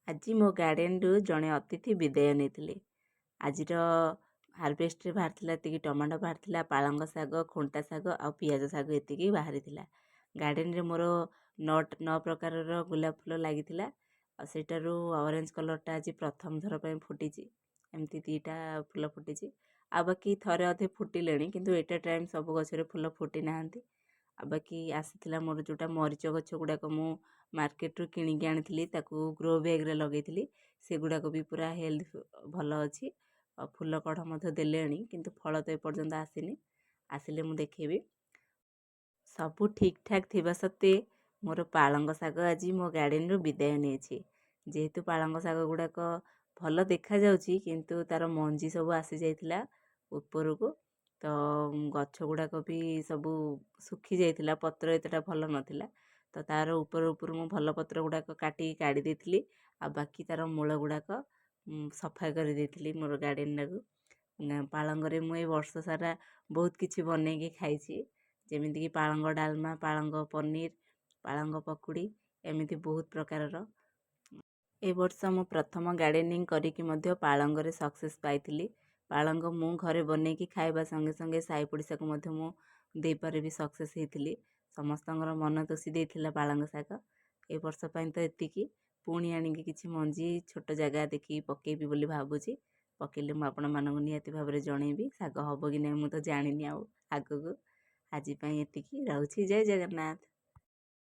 ଆଜି ମୋ ଗାର୍ଡ଼େନରୁ ଜଣେ ଅତିଥି ବିଦାୟ ନେଇଥିଲେ। ଆଜିର ହାରଭେଷ୍ଟରେ ବାହାରିଥିଲା ଏତିକି ଟମାଟୋ ବାହାରିଥିଲା, ପାଳଙ୍ଗ ଶାଗ, ଖୁଣ୍ଟା ଶାଗ ଆଉ ପିଆଜ ଶାଗ ଏତିକି ବାହାରିଥିଲା। ଗାର୍ଡ଼େନରେ ମୋର 9 ପ୍ରକାରର ଗୋଲାପ ଫୁଲ ଲାଗିଥିଲା ଆଉ ସେଇଟାରୁ ଅରେଞ୍ଜ କଲର୍ଟା ଆଜି ପ୍ରଥମ ଥର ପାଇଁ ଫୁଟିଛି। ଏମିତି 2ଟା ଫୁଲ ଫୁଟିଛି ଆଉ ବାକି ଥରେ ଅଧେ ଫୁଟିଲେଣି, କିନ୍ତୁ ଏଟ୍ ଏ ଟାଇମ୍ ସବୁ ଗଛରେ ଫୁଲ ଫୁଟି ନାହାନ୍ତି। ଆଉ ବାକି ଆସିଥିଲା ମୋର ଯେଉଁଟା ମରିଚ ଗଛ ଗୁଡ଼ାକ ମୁଁ ମାର୍କେଟରୁ କିଣିକି ଆଣିଥିଲି, ତାକୁ ଗ୍ରୋ ବ୍ୟାଗ୍ରେ ଲଗେଇଥିଲି, ସେଗୁଡ଼ାକ ବି ପୁରା ହେଲ୍ଥ ଭଲ ଅଛି ଆଉ ଫୁଲ କଢ଼ ମଧ୍ୟ ଦେଲେଣି, କିନ୍ତୁ ଫଳ ତ ଏପର୍ଯ୍ୟନ୍ତ ଆସିନି। ଆସିଲେ ମୁଁ ଦେଖେଇବି। ସବୁ ଠିକ୍ଠାକ୍ ଥିବା ସତ୍ତ୍ୱେ ମୋର ପାଳଙ୍ଗ ଶାଗ ଆଜି ମୋ ଗାର୍ଡ଼େନରୁ ବିଦାୟ ନେଇଛି। ଯେହେତୁ ପାଳଙ୍ଗ ଶାଗ ଗୁଡ଼ାକ ଭଲ ଦେଖାଯାଉଛି, କିନ୍ତୁ ତା'ର ମଞ୍ଜି ସବୁ ଆସିଯାଇଥିଲା ଉପରକୁ, ତ ଗଛ ଗୁଡ଼ାକ ବି ସବୁ ଶୁଖି ଯାଇଥିଲା, ପତ୍ର ଏତେଟା ଭଲ ନଥିଲା। ତ ତା'ର ଉପର ଉପରୁ ମୁଁ ଭଲ ପତ୍ର ଗୁଡ଼ାକ କାଟିକି କାଢ଼ି ଦେଇଥିଲି ଆଉ ବାକି ତା'ର ମୂଳ ଗୁଡ଼ାକ ସଫା କରିଦେଇଥିଲି ମୋର ଗାର୍ଡ଼େନଟାକୁ। ପାଳଙ୍ଗରେ ମୁଁ ଏଇ ବର୍ଷ ସାରା ବହୁତ କିଛି ବନେଇକି ଖାଇଛି, ଯେମିତିକି ପାଳଙ୍ଗ ଡାଲମା, ପାଳଙ୍ଗ ପନିର, ପାଳଙ୍ଗ ପକୁଡ଼ି, ଏମିତି ବହୁତ ପ୍ରକାରର। ଏ ବର୍ଷ ମୁଁ ପ୍ରଥମ ଗାର୍ଡ଼େନିଂ କରିକି ମଧ୍ୟ ପାଳଙ୍ଗରେ ସକ୍ସେସ୍ ପାଇଥିଲି। ପାଳଙ୍ଗ ମୁଁ ଘରେ ବନେଇକି ଖାଇବା ସଙ୍ଗେ ସଙ୍ଗେ ସାହି ପଡ଼ିଶାକୁ ମଧ୍ୟ ମୁଁ ଦେଇପାରିବି ସକ୍ସେସ୍ ହେଇଥିଲି। ସମସ୍ତଙ୍କର ମନ ତୋଷି ଦେଇଥିଲା ପାଳଙ୍ଗ ଶାଗ। ଏ ବର୍ଷ ପାଇଁ ତ ଏତିକି। ପୁଣି ଆଣିକି କିଛି ମଞ୍ଜି ଛୋଟ ଜାଗା ଦେଖିକି ପକେଇବି ବୋଲି ଭାବୁଛି। ପକେଇଲେ ମୁଁ ଆପଣମାନଙ୍କୁ ନିହାତି ଭାବରେ ଜଣେଇବି ଶାଗ ହେବ କି ନାହିଁ ମୁଁ ତ ଜାଣିନି ଆଉ ଆଗକୁ। ଆଜି ପାଇଁ ଏତିକି ରହୁଛି। ଜୟ ଜଗନ୍ନାଥ।